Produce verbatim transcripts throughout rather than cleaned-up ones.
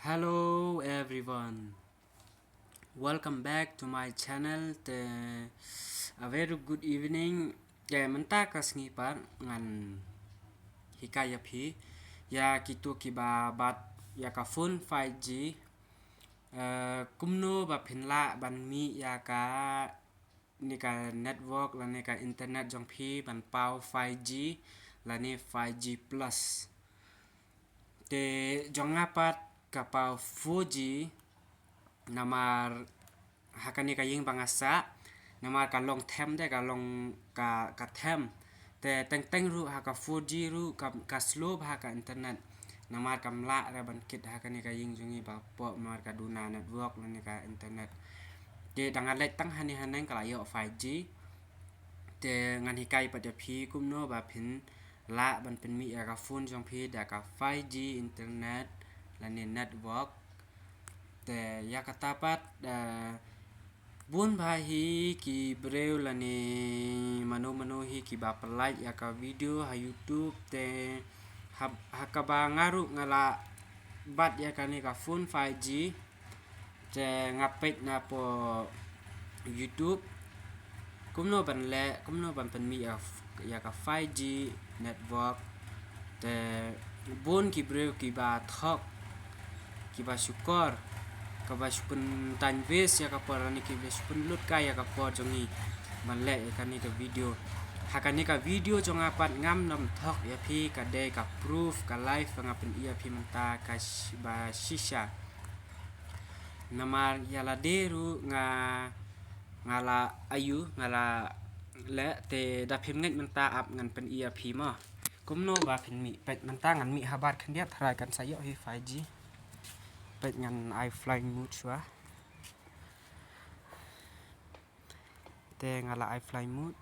Hello everyone. Welcome back to my channel. Te a very good evening. Te mynta ka sngi pat ngan hikai ïa phi ïa kito kiba bat ïa ka phone five G. Eh, kumno ba phin lah ban mih ïa ka ne ka network lane ka internet jong phi ban paw five G lane five G plus. Te jong nga pat ka paw four G, namar ha kane ka ïing ba nga sah, namar ka long them de, ka long ka, ka them. Te teng teng ruh ha ka four G ruh ka, ka slow bha ka internet. Namar kam lah re ban kit ha kane ka ïing jong ngi ba poh namar ka duna network lane ka internet. Te da nga leit tang hangne haneng ka la ïoh five G. Te ngan hikai pat ïa phi kumno ba phin lah ban pynmih ïa ka phone jong phi da ka five G internet lane network. Te ïa kata pat, eh, bun bha hi ki briew lane mano mano hi kiba pynlait ïa ka video ha YouTube. Te ha, ha kaba nga ruh nga la bat ïa kane ka phone five G. Te nga peit na poh YouTube kumno ban leh, kumno ban pynmih ïa, ïa ka five G network. Te bun ki briew kiba thok, kiba shukor, kiba shu pyntan bes ïa ka por, lane kiba shu pynlut kai ïa ka por jong ngi ban leh ïa kane ka video. Ha kane ka video jong nga pat ngam nym thok ïa phi, ka dei ka proof ka live ba nga pyni ïa phi mynta ka sh-, ba shisha. Namar ïa lade ruh nga, nga la ïoh, nga la leh. Te da phim ngeit mynta ap ngan pyni ïa phi mo. Kumno ba phin mih, peit mynta ngan mih habar khyndiat, tharai kan sa ïoh hi five G. Peit ngan ai flight mode shuwa. Te nga la ai flight mode.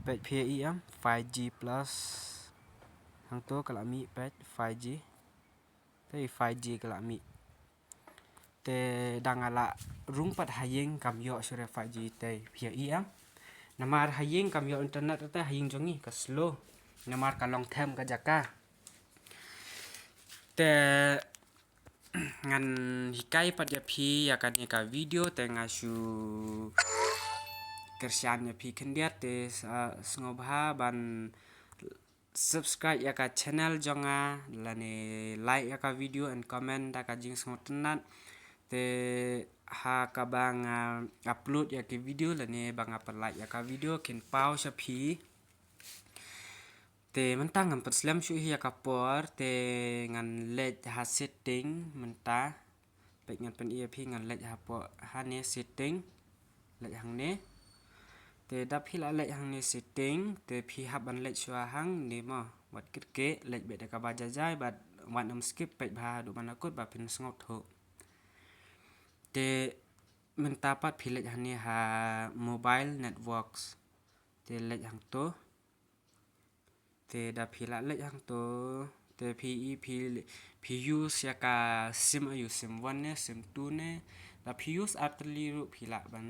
Peit phi ïa i em, five G plus. Hangto ka la mih, peit five G. Te five G ka la mih. Te da nga la rung pat ha ïing kam ïoh shuh re five G te phi ïa i em. Namar ha ïing kam ïoh internet te ha ïing jong ngi ka slow. Namar ka long them ka jaka. Te ngan hikai pat ïa phi ïa kane ka video te nga shu kyrshan ïa phi khyndiat te, ah, sngewbha ban subscribe ïa ka channel jong nga, lane like ïa ka video and comment da ka jingsngewtynnat. Te ha kaba nga upload ïa ki video lane ba nga pynlait ïa ka video kin paw sha phi. Te mynta ngam pat slem shuh hi ïa ka por, te ngan leit ha setting mynta. Peit ngan pyni ïa phi, ngan leit hapoh hangne setting. Leit hangne. Te da phi la leit hangne setting, te phi hap ban leit shuwa hangne mo. Wat kyrkieh, leit beit da kaba jai jai, bad wat nym skip, peit bha haduh ban da kut ba phin sngewthuh. Te mynta pat phi leit hangne ha mobile networks. Te leit hangto. Te da phi la leit hangto, te phi i phi, phi use ïa ka sim aiu, sim one ne, sim two ne. Da phi use artylli ruh phi lah ban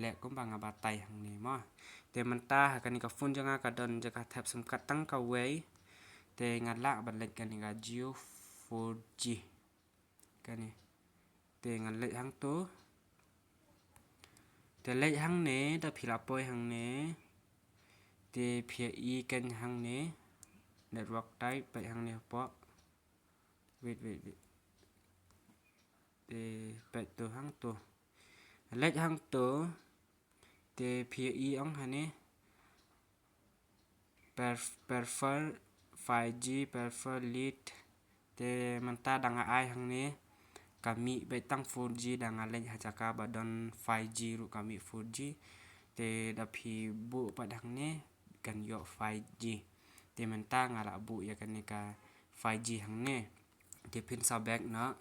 leh kumba nga batai hangne mo. Te mynta ha kane ka phone jong nga ka don jaka thep sim card tang kawei. Te nga lah ban leit kane ka Jio four G. Kane. Te ngan leit hangto. Te leit hangne, da phi la poi hangne. Te phi ïa i kane hangne. Network type, peit hangne hapoh. Wait, wait, wait. Te peit to hangto. Leit hangto. Te phi ïa i ong hangne. Pref-, prefer five G, prefer lead. Te mynta da nga ai hangne ka mih beit tang four G, da nga leit ha jaka ba don five G ruh ka mih four G. Te da phi buh pat hangne kan ïoh five G. Te mynta nga la buh ïa kane ka five G hangne. Te phin sa back noh.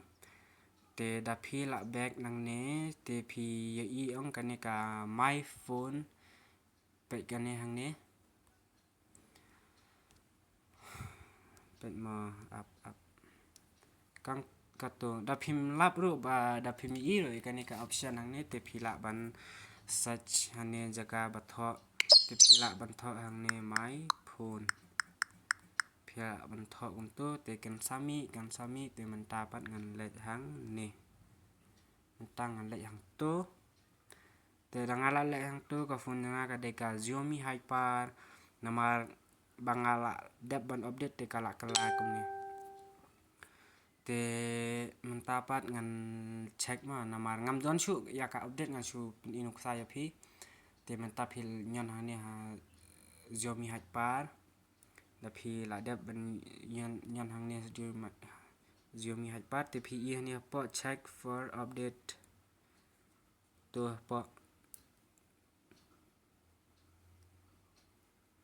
Te da phi la back nangne, te phi ïa i ong kane ka my phone. Peit kane hangne. Peit mo, ap, ap. Kang kato, da phim lap ruh ba, da phim i ruh ïa kane ka option hangne, te phi lah ban search hangne jaka ba thoh, te phi lah ban thoh hangne my phone. P Phi lah ban thoh kumtu, te kan sami, kan sami, te mynta pat ngan leit hangne. Mynta ngan leit hangtu. Te da nga la leit hangtu, ka phone jong nga ka dei ka Xiaomi Hi Par, namar ba nga la dep ban update te ka la kylla kumne. Te mynta pat ngan check ma, namar ngam don shuh ïa ka update, ngan shu pyni nuksa ïa phi. Te mynta phi ñion hangne ha Xiaomi Hi Par. Da phi la dep ban ñion, ñion hangne ha Xiaomi, Xiaomi Hi Par, te phi ïohi hangne hapoh check for update. To hapoh.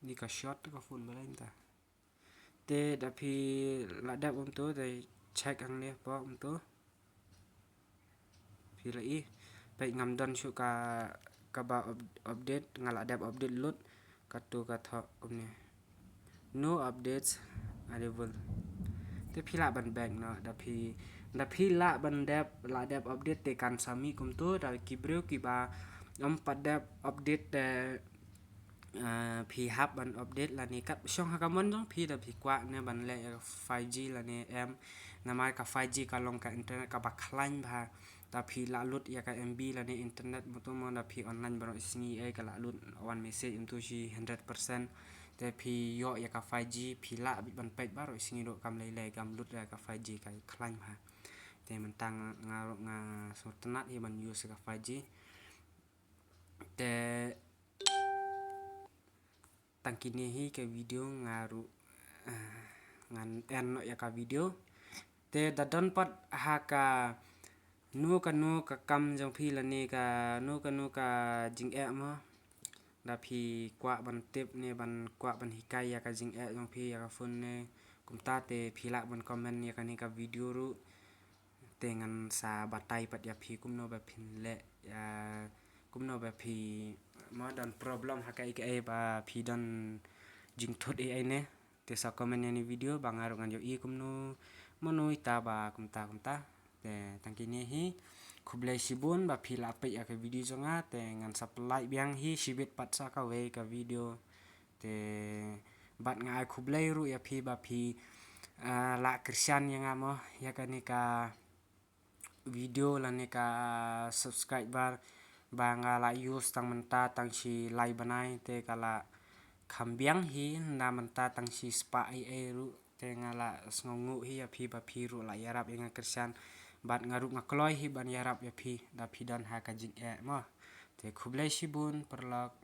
Ni ka short ka phone ba lain ta. Te da phi la dep kumtu, te check hangne hapoh kumtu. Phi la ïohi, peit ngam don shuh ka, kaba up-, update, nga la dep update lut, katu ka thoh kumne. No updates available. Te phi lah ban back noh, da phi, da phi lah ban dep, la dep update te kan sami kumtu, da ki briew kiba ym pat dep update te, ah, phi hap ban update lane kat shong ha ka mon jong phi, da phi kwah ne ban leh ïa ka five G lane em, namar ka five G ka long ka internet kaba khlaiñ bha. Da phi lah lut ïa ka M B lane internet mo to mo, da phi online baroh sngi ei ka lah lut one message kumtu shi hundred percent. Te phi ïoh ïa ka five G, phi lah bit ban peit baroh sngi ruh kam lei lei kam lut ïa ka five G, ka khlaiñ bha. Te mynta nga, nga ruh nga sngewtynnat hi ban use ïa ka five G. Te tang kine hi ka video nga ruh, ah, ngan end noh ïa ka video. Te da don pat ha kano kano ka kam jong phi lane kano kano ka jingeh mo, da phi kwah ban tip ne ban kwah ban hikai ïa ka jingeh jong phi ïa ka phone ne kumta, te phi lah ban comment ïa kane ka video ruh. Te ngan sa batai pat ïa phi kumno ba phin leh, ïa kumno ba phi, mo don problem ha kaei kaei ba phi don jingthut ei ei ne. Te sa comment ïa kane video ba nga ruh ngan ïohi kumno, mano ita ba kumta kumta. Te tang kine hi, khublei shibun ba phi la peit ïa ka video jong nga, te ngan sa pynlait biang hi shibit pat sa kawei ka video. Te bad nga ai khublei ruh ïa phi ba phi, ah, la kyrshan ïa nga mo, ïa kane ka video lane ka subscriber ba nga la use tang mynta tang shi lai bnai, te ka la kham biang hi, na mynta tang shi spah ei ei ruh, te nga la sngewnguh hi ïa phi ba phi ruh la ïarap ïa nga kyrshan. Bad nga ruh nga kloi hi ban ïarap ïa phi da phi don ha ka jingeh mo. Te khublei shibun paralok.